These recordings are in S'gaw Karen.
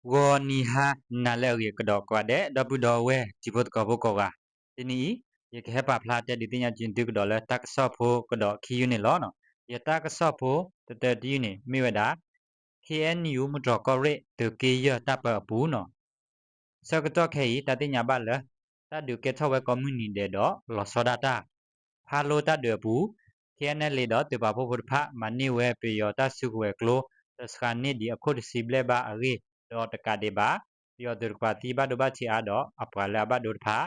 ဂီၤနံၤဟါနၤလၢအဂ့ၤကဒီးကိးဂၤဒဲး ဒီပုၢ်ဒီဝဲၢ်တံၤဖိသကိးဖိကိးဂၤ, တနံၤအံၤ ယကဟဲပာ်ဖျါတဲဒုးသ့ၣ်ညါက့ၤသုကဒီးလၢတၢ်ကစီၣ်ဖိကဒီးခံယုၢ်န့ၣ်လီၤ. ယတၢ်ကစီၣ်ဖိတတၢတယုၢ်န့ၣ်မ့ၢ်ဝဲဒၣ် ခ့ၣ်အဲၣ်ယူၣ် မုၢ်တြီၢ်ကီၢ်ရ့ၣ် သုးက့ယဲၢ်တၢ်ပၢအပူၤန့ၣ် ဆၢကတီၢ်ခဲအံၤ တၢ်သ့ၣ်ညါဘၣ်လၢ တၢ်ဒုးကဲထီၣ်ဝဲကိးမုၢ်နံၤဒဲးဒီးလီၤဆီဒၣ်တၢ် ဖးလိတၢ်ဒုးအပူၤ ခ့ၣ်အဲၣ်ယူၣ် လ့ဒီးသုးပာ်ဖှိၣ်ဖိတဖၣ် မၤန့ၢ်ဝဲပယီၤတၢ်စုကဝဲၤကျိ တစှၤန့ၢ်ဒံးအခိၣ်တဆံဘျဲၣ်ဘၣ်အဂ့ၢ် ဒီးတကးဒံးဘၣ် ပယီၤသုးတကပၤသံဘၣ်ဒိဘၣ်ထံးအါဒီးအပှၤလၢအဘၣ်ဒိတဖၣ်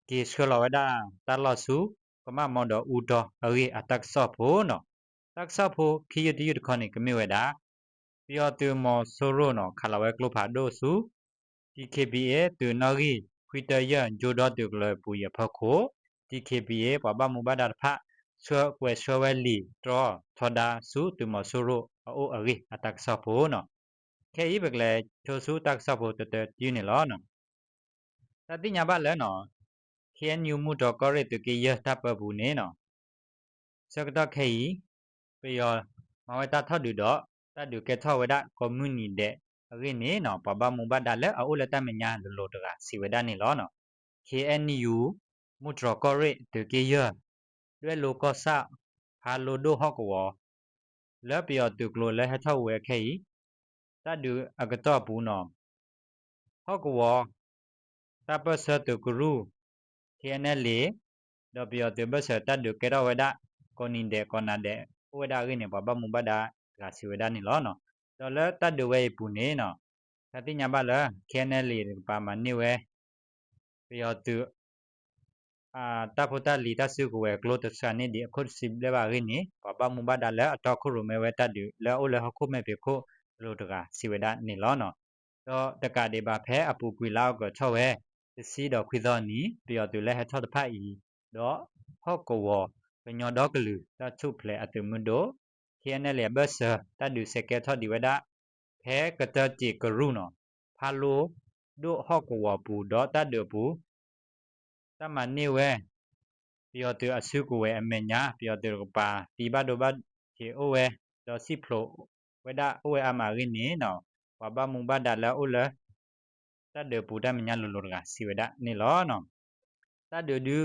က့ၤဆှၢလီၤဝဲဒၣ်တၢ်လီၢ်ဆူ ကမၣ်မီဒီးအူတီအဂ့ၢ်အတၢ်ကစီၣ်ဖိန့ၣ် တၢ်ကစီၣ်ဖိခံယုၢ်တယုၢ်တခီန့ၣ် ကမ့ၢ်ဝဲဒၣ် ပယီၤသုးမီၤစိရိၤန့ၣ် ခးလီၤဝဲကျိဖးဒိၣ်ဆူ DKBA သုးနီၣ်ဂံၢ်ခွံတၢယဲၢ် ကၠိဒီသုးကလၢၤပူၤအံၤအဖီခိၣ် DKBA ပှၤဘၣ်မူဘၣ်ဒါတဖၣ် ဆှၢကွဲးဆှၢဝဲလံာ်တြီထီဒါဆူသုးမီၤစိရိၤအအိၣ်အဂ့ၢ်အတၢ်ကစီၣ်ဖိန့ၣ် ခဲအံၤပကလဲၤဆိဆူတၢ်ကစီၣ်ဖိတတၢတယုၢ်န့ၣ်လီၤ. တၢ်သ့ၣ်ညါဘၣ်လၢ ခ့ၣ်အဲၣ်ယူၣ် မုၢ်တြီၢ်ကီၢ်ရ့ၣ် သုးက့ယဲၢ်တၢ်ပၢပူၤန့ၣ် ဆၢကတီၢ်ခဲအံၤ ပယီၤမၤဝဲတၢ်ထီၣ်ဒုးဒီး တၢ်ဒုးကဲထီၣ်ဝဲဒၣ်ကိးမုၢ်နံၤဒဲးအဂ့ၢ်န့ၣ် ပှၤဘၣ်မူဘၣ်ဒါလၢအအိၣ်လၢတၢ်မဲာ်ညါလိၤလိၤတဂၤစံးဝဲဒၣ်န့ၣ်လီၤ. ခ့ၣ်အဲၣ်ယူၣ် မုၢ်တြီၢ်ကီၢ်ရ့ၣ် သုးက့ယဲၢ် ဒွဲၣ်လိကီၢ်ဆၣ် ဖးလိဒိၣ်ဟီၣ်ကဝီၤ လၢပယီၤသုးကျိၤလၢဟဲထီၣ်ဝဲခဲအံၤ တၢ်ဒုးအကတီၢ်အပူၤန့ၣ် ဟီၣ်ကဝီၤ တၢ်ပၢၢ်ဆၢသုးကရူၢ် ခ့ၣ်အဲၣ်ယူၣ် လ့ ဒီးပယီၤသုးဘၢၣ်စၢၤတၢ်ဒုးကဲထီၣ်ဝဲဒၣ် ကိးနံၤဒဲးကိးနၤဒဲး အိၣ်ဝဲဒၣ်အဂ့ၢ်န့ၣ် ပှၤဘၣ်မူဘၣ်ဒါတဂၤစံးဝဲဒၣ်န့ၣ်လီၤ. ဒီးလၢတၢ်ဒုးဝဲအံၤအပူၤန့ၣ် တၢ်သ့ၣ်ညါဘၣ်လၢ ခ့ၣ်အဲၣ်ယူၣ် လ့တကပၤမၤန့ၢ်ဝဲ ပယီၤသုး တၢ်ဖိတၢ်လံၤတၢ်စုကဝဲၤကျိတစှၤန့ၢ်ဒံးအခိၣ်တဆံဘျဲၣ်ဘၣ်အဂ့ၢ်န့ၣ် ပှၤဘၣ်မူဘၣ်ဒါလၢအတီခိၣ်ရိၣ်မဲဝဲတၢ်ဒုးလၢအအိၣ်လၢဟီၣ်ခိၣ်မဲာ်ဖံးခိၣ်လိၤလိၤတဂၤစံးဝဲဒၣ်န့ၣ်လီၤ. ဒီးတကးဒံးဘၣ်ဖဲအပူၤကွံာ်လါအီကူးထီၣ်ဝဲ တဆံဒီးခွံသီနံၤ ပယီၤသုးလၢဟဲထီၣ်တဖၣ်အံၤ ဒီးဟီၣ်ကဝီၤ ကညီဒီကလုာ်တၢ်ထူၣ်ဖျဲးအသုးမုၢ်ဒိၣ် ခ့ၣ်အဲၣ်ယူၣ် လ့ အဘၢၣ်စၢၤ တၢ်ဒုးစဲးကဲထီၣ်ဒံးဝဲဒၣ် ဖဲကတၢၢ်တံာ်ကရူၢ်န့ၣ် ဖးလိဒိၣ်ဟီၣ်ကဝီၤပူၤဒီးတၢ်ဒုးအပူၤ တၢ်မၤန့ၢ်ဝဲ ပယီၤသုးအစုကဝဲၤအမဲာ်ညါ ပယီၤသုးတကပၤသံဘၣ်ဒိဘၣ်ထံးအိၣ်ဝဲ ဒီးစံၣ်ဖျိးဝဲဒၣ်အိၣ်ဝဲအါမးအဂ့ၢ်န့ၣ် ပှၤဘၣ်မူဘၣ်ဒါလၢအအိၣ်လၢ တၢ်ဒုးပူၤတၢ်မဲာ်ညါလိၤလိၤတဂၤစံးဝဲဒၣ်န့ၣ်လီၤ. တၢ်ဒုးဒုး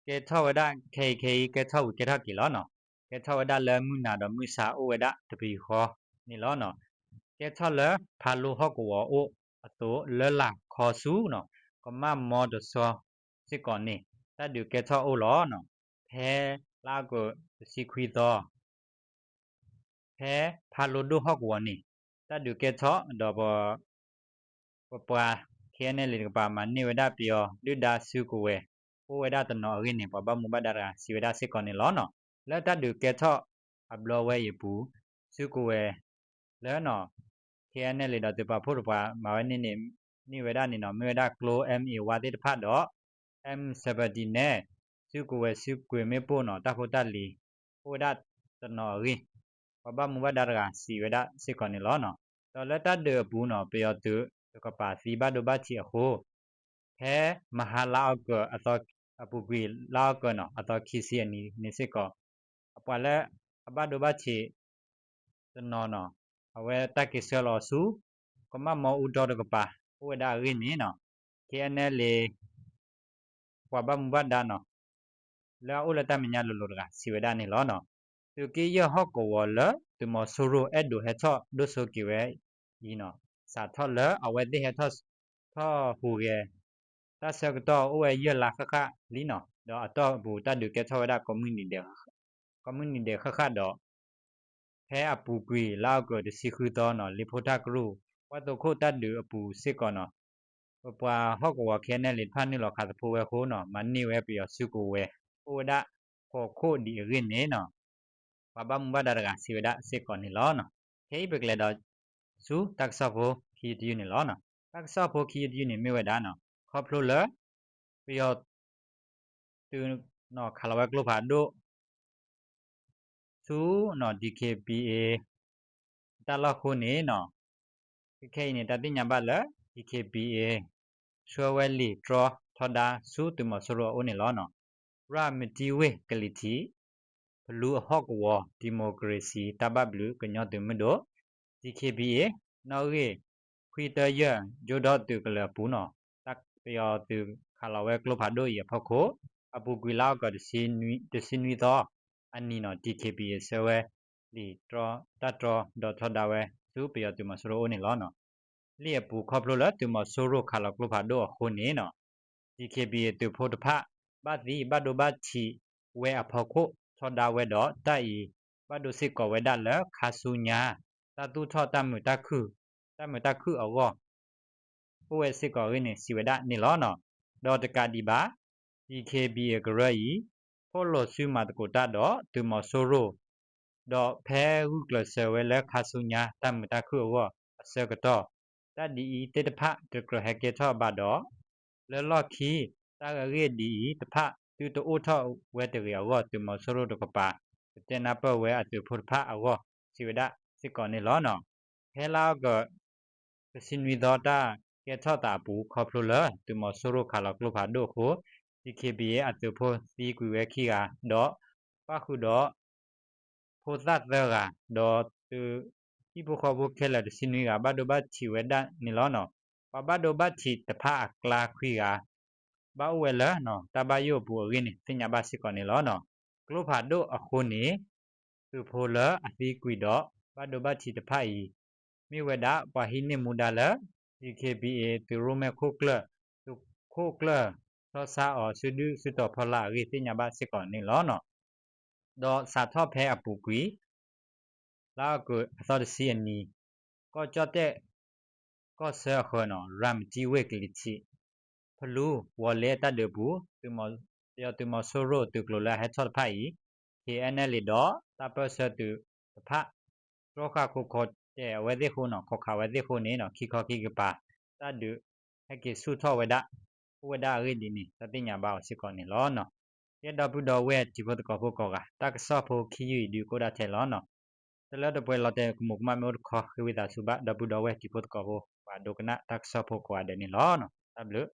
ကဲထီၣ်ဝဲဒၣ်ခဲအံၤခဲအံၤ ကဲထီၣ်ဝံၤကဲထီၣ်က့ၤလီၤန့ၣ်. ကဲထီၣ်ဝဲဒၣ်လၢမုၢ်နၤဒီးမုၢ်ဆါအိၣ်ဝဲဒၣ်တပယူာ်ဃီန့ၣ်လီၤန့ၣ်. ကဲထီၣ်လၢဖးလိဟီၣ်ကဝီၤအိၣ်အသိး လၢလာ်ခီဆူန့ၣ် ကမၣ်မီတဆီစ့ၢ်ကီးန့ၣ် တၢ်ဒုးကဲထီၣ်အိၣ်လီၤန့ၣ်. ဖဲလါအီကူးတဆံခွံသီ ဖဲဖးလိဒိၣ်ဟီၣ်ကဝီၤန့ၣ် တၢ်ဒုးကဲထီၣ်ဒီး ပပှၤ ခ့ၣ်အဲၣ်ယူၣ် လ့တကပၤ မၤန့ၢ်ဝဲဒၣ်ပယီၤဒုၣ်ဒါစုကဝဲၤ အိၣ်ဝဲဒၣ်တနီၤအဂ့ၢ်န့ၣ် ပှၤဘၣ်မူဘၣ်ဒါတဂၤစံးဝဲဒၣ်စ့ၢ်ကီးန့ၣ်လီၤ. လၢတၢ်ဒုးကဲထီၣ်အဘျီဝဲအံၤအပူၤ စုကဝဲၤလၢ ခ့ၣ်အဲၣ်ယူၣ် လ့ဒီးသုးပာ်ဖှိၣ်တပှၤမၤဝဲန့ၣ်န့ၣ် န့ၢ်ဝဲဒၣ်န့ၣ်န့ၣ် မ့ၢ်ဝဲဒၣ်ကျိ M A one သ့ၣ်တဖၣ်ဒီး M seventy န့ၣ် စုကဝဲၤစုကွံာ်မ့ၣ်ပိၢ်န့ၣ် တၢ်ဖိတၢ်လံၤ အိၣ်ဝဲဒၣ်တနီၤအဂ့ၢ် ပှၤဘၣ်မူဘၣ်ဒါတဂၤစံးဝဲဒၣ်စ့ၢ်ကီးန့ၣ်လီၤ. ဒီးလၢတၢ်ဒုးအပူၤန့ၣ် ပယီၤသုးတကပၤသံဘၣ်ဒိဘၣ်ထံးအဃိ ဖဲမဟါလါအီကူး အပူၤကွံာ်လါအီကူးန့ၣ် အသီခံဆံအနံၤန့ၣ်စ့ၢ်ကီး အပှၤလၢအဘၣ်ဒိဘၣ်ထံးတနီၤန့ၣ် အဝဲတၢ်က့ၤဆှၢလီၤဆူ ကမၣ်မီအူတီတကပၤ အိၣ်ဝဲဒၣ်အဂ့ၢ်န့ၣ် ခ့ၣ်အဲၣ်ယူၣ် လ့ ပှၤဘၣ်မူဘၣ်ဒါန့ၣ် လၢအအိၣ်လၢတၢ်မဲာ်ညါလိၤလိၤတဂၤစံးဝဲဒၣ်န့ၣ်လီၤ. သုးက့ယဲၢ်ဟီၣ်ကဝီၤလၢသုးမီၤစိရိၤအဲၣ်ဒိးဟဲထီၣ်ဒိၣ်စိက့ၤဝဲအံၤန့ၣ် စးထီၣ်လၢအဝဲသ့ၣ်ဟဲထီၣ်ဟူးဂဲၤ တၢ်ဆၢကတီၢ်အိၣ်ဝဲယဲၢ်လါဃၣ်ဃၣ်လံန့ၣ် ဒီးအတီၢ်အပူၤတၢ်ဒုးကဲထီၣ်ဝဲဒၣ် ကိးမုၢ်နံၤဒဲးဃၣ်ဃၣ်ဒီး ဖဲအပူၤကွံာ်လါအီကူးတဆံဃုသီန့ၣ် လ့ဖိထၣ်ကရူၢ် ပှၢ်သိခိၣ်တၢ်ဒုးအပူၤစ့ၢ်ကီးန့ၣ် ပပှၤဟီၣ်ကဝီၤ ခ့ၣ်အဲၣ်ယူၣ် လ့တဖၣ်နုာ်လီၤခးသဖိဝဲအဃိန့ၣ် မၤန့ၢ်ဝဲပယီၤစုကဝဲၤ အိၣ်ဝဲဒၣ်ဃိးခိၣ်ဒံးအဂ့ၢ်န့ၣ် ပှၤဘၣ်မူဘၣ်ဒါတဂၤစံးဝဲဒၣ်စ့ၢ်ကီးန့ၣ်လီၤ. ခဲအံၤပကလဲၤဒီး ဆူတၢ်ကစီၣ်ဖိခံယုၢ်တယုၢ်န့ၣ်လီၤ. တၢ်ကစီၣ်ဖိခံယုၢ်တယုၢ်န့ၣ်မ့ၢ်ဝဲဒၣ် ခီဖျိလၢ ပယီၤသုးန့ၣ် ခးလီၤဝဲကျိဖးဒိၣ် ဆူ DKBA တၢ်လီၢ်ဃိန့ၣ် ခဲခဲအံၤန့ၣ် တၢ်သ့ၣ်ညါဘၣ်လၢ DKBA ဆှၢဝဲလံာ်တြီထီဒါဆူသုးမီၤစိရိၤအအိၣ်န့ၣ်လီၤ. ရၤမတံဝ့ၢ်ကလံၤထံး ဖလူအဟီၣ်ကဝီၤ ဒံၣ်မိၣ်ကရ့စံၣ်တၢ်ဘၣ်ဘျုးကညီသုးမုၢ်ဒိၣ် DKBA နီၣ်ဂံၢ် ခွံတၢယဲၢ် ယိၣ်ဒီးသုးကလၢၤအပူၤန့ၣ်, ပယီၤသုးခးလီၤဝဲကျိဖးဒိၣ်အံၤအဖီခိၣ်, အပူၤကွံာ်လါအီကူး တဆံနွံသီအနံၤန့ၣ် DKBA ဆှၢဝဲလံာ်တၢ်တြီဒီးထီဒါဝဲဆူပယီၤသုးမီၤစိရိၤအအိၣ်န့ၣ်လီၤ. လံာ်အပူၤခီဖျိလၢသုးမီၤစိရိၤခးလီၤကျိဖးဒိၣ်အဃိန့ၣ် DKBA သုးဖိတဖၣ် ဘၣ်သံဘၣ်ဒိဘၣ်ထံးဝဲအဖီခိၣ် ထီဒါဝဲဒီးတၢ်အံၤ ဘၣ်ဒိစ့ၢ်ကီးဝဲဒၣ်လၢခါဆူညါ တၢ်သူၣ်ထီၣ်တၢ်မုာ်တၢ်ခုၣ်, တၢ်မုာ်တၢ်ခုၣ်အဂီၢ် အိၣ်ဝဲစ့ၢ်ကီးအဂ့ၢ်န့ၣ် စံးဝဲဒၣ်န့ၣ်လီၤ. ဒီးတကးဒံးဘၣ် DKBA ကရၢအံၤ ဖှိၣ်လိာ်စုမၤသကိးတၢ်ဒီးသုးမီၤစိရိၤ ဒီးဖဲဂုာ်ကျဲးစၢးဝဲလၢခါဆူညါ တၢ်မုာ်တၢ်ခုၣ်အဂီၢ်အဆၢကတီၢ် တၢ်ဒ်အံၤသ့ၣ်တဖၣ်တကြၢးဟဲကဲထီၣ်ဘၣ်ဒီး လၢလီၢ်ခံ တၢ်အဂ့ၢ်ဒ်အံၤတဖၣ် သုတအိၣ်ထီၣ်ဝဲတဂ့ၤအဂီၢ် သုးမီၤစိရိၤတကပၤ ကတဲနၢ်ပၢၢ်ဝဲအသုးဖိတဖၣ်အဂီၢ် စံးဝဲဒၣ်စ့ၢ်ကီးန့ၣ်လီၤ. ဖဲလါအီကူး တဆံနွံသီ တၢ်ကဲထီၣ်သးအပူၤ ခီဖျိလၢသုးမီၤစိရိၤခးလီၤကျိဖးဒိၣ်အဃိ DKBA အသုးဖိသံကွံာ်ဝဲခံဂၤ ဒီးပၣ်ဃုာ်ဒီး ဖိသၣ်သၢဂၤ ဒီးသုးဟံၣ်ဖိဃီဖိခဲလၢာ်တဆံနွံဂၤ ဘၣ်ဒိဘၣ်ထံးဝဲဒၣ်န့ၣ်လီၤ. ပှၤဘၣ်ဒိဘၣ်ထံးတဖၣ်အကျါခွံဂၤ ဘၣ်အိၣ်ဝဲလၢတၢ်ဘၣ်ယိၣ်အပူၤအဂ့ၢ်န့ၣ် သ့ၣ်ညါဘၣ်စ့ၢ်ကီးန့ၣ်လီၤ. ကျိဖးဒိၣ်အဃိန့ၣ် သုးဖိလၢအသံကွံာ်ဒီးဘၣ်ဒိဘၣ်ထံးတဖၣ်အံၤ မ့ၢ်ဝဲဒၣ်ပှၤဟံးန့ၢ်မူဒါလၢ DKBA သုးရိၣ်မဲာ်ခိၣ်ကျၢၢ် သုးခိၣ်ကျၢၢ် ထီၣ်ဆါအီၤစုဒုၣ်စုတီၤဖီလာ်အဂ့ၢ် သ့ၣ်ညါဘၣ်စ့ၢ်ကီးန့ၣ်လီၤ. ဒီးစးထီၣ်ဖဲအပူၤကွံာ် လါအီကူးအသီတဆံအနံၤ ကီၢ်ကၠီၣ်တဲၣ် ကီၢ်ဆၢအဃၢၤန့ၣ် ရၤမတံဝ့ၢ်ကလံၤထံး ဖလူ ဝီၤလဲတၢ်ဒုးအပူၤ ပယီၤသုးမီၤစိရိၤသုးကျိၤလၢအဟဲထီၣ်တဖၣ်အံၤ KNLA ဒီးတၢ်ပၢၢ်ဆၢသုးတဖၣ် တြီဃာ်ခိးခီၣ်တဲာ်အဝဲသ့ၣ်အဃိန့ၣ် ခိးခးဝဲသ့ၣ်အဃိန့ၣ် ခံခီခံကပၤ တၢ်ဒုးဟဲက့ၤဆူၣ်ထီၣ်ဝဲဒၣ် အိၣ်ဝဲဒၣ်အဂ့ၢ်ဒ်န့ၣ် တၢ်သ့ၣ်ညါဘၣ်အီၤစ့ၢ်ကီးန့ၣ်လီၤ. ကဲဒီပုၢ်ဒီဝဲၢ်တံၤဖိသကိးဖိကိးဂၤ တၢ်ကစီၣ်ဖိခံယုၢ်အံၤဒုးကအိၣ်ဒၣ်ထဲလီၤ. တလၢတပှဲၤလီၤတဲာ်ကမူးကမၣ်မ့ၢ်အိၣ်တခီ ဃ့ဝံသးစူၤဘၣ် ဒီပုၢ်ဒီဝဲၢ်တံၤဖိသကိးဖိ ပှၤဒိကနၣ်တၢ်ကစီၣ်ဖိကိးဂၤဒဲးန့ၣ်လီၤ. တၢ်ဘျုး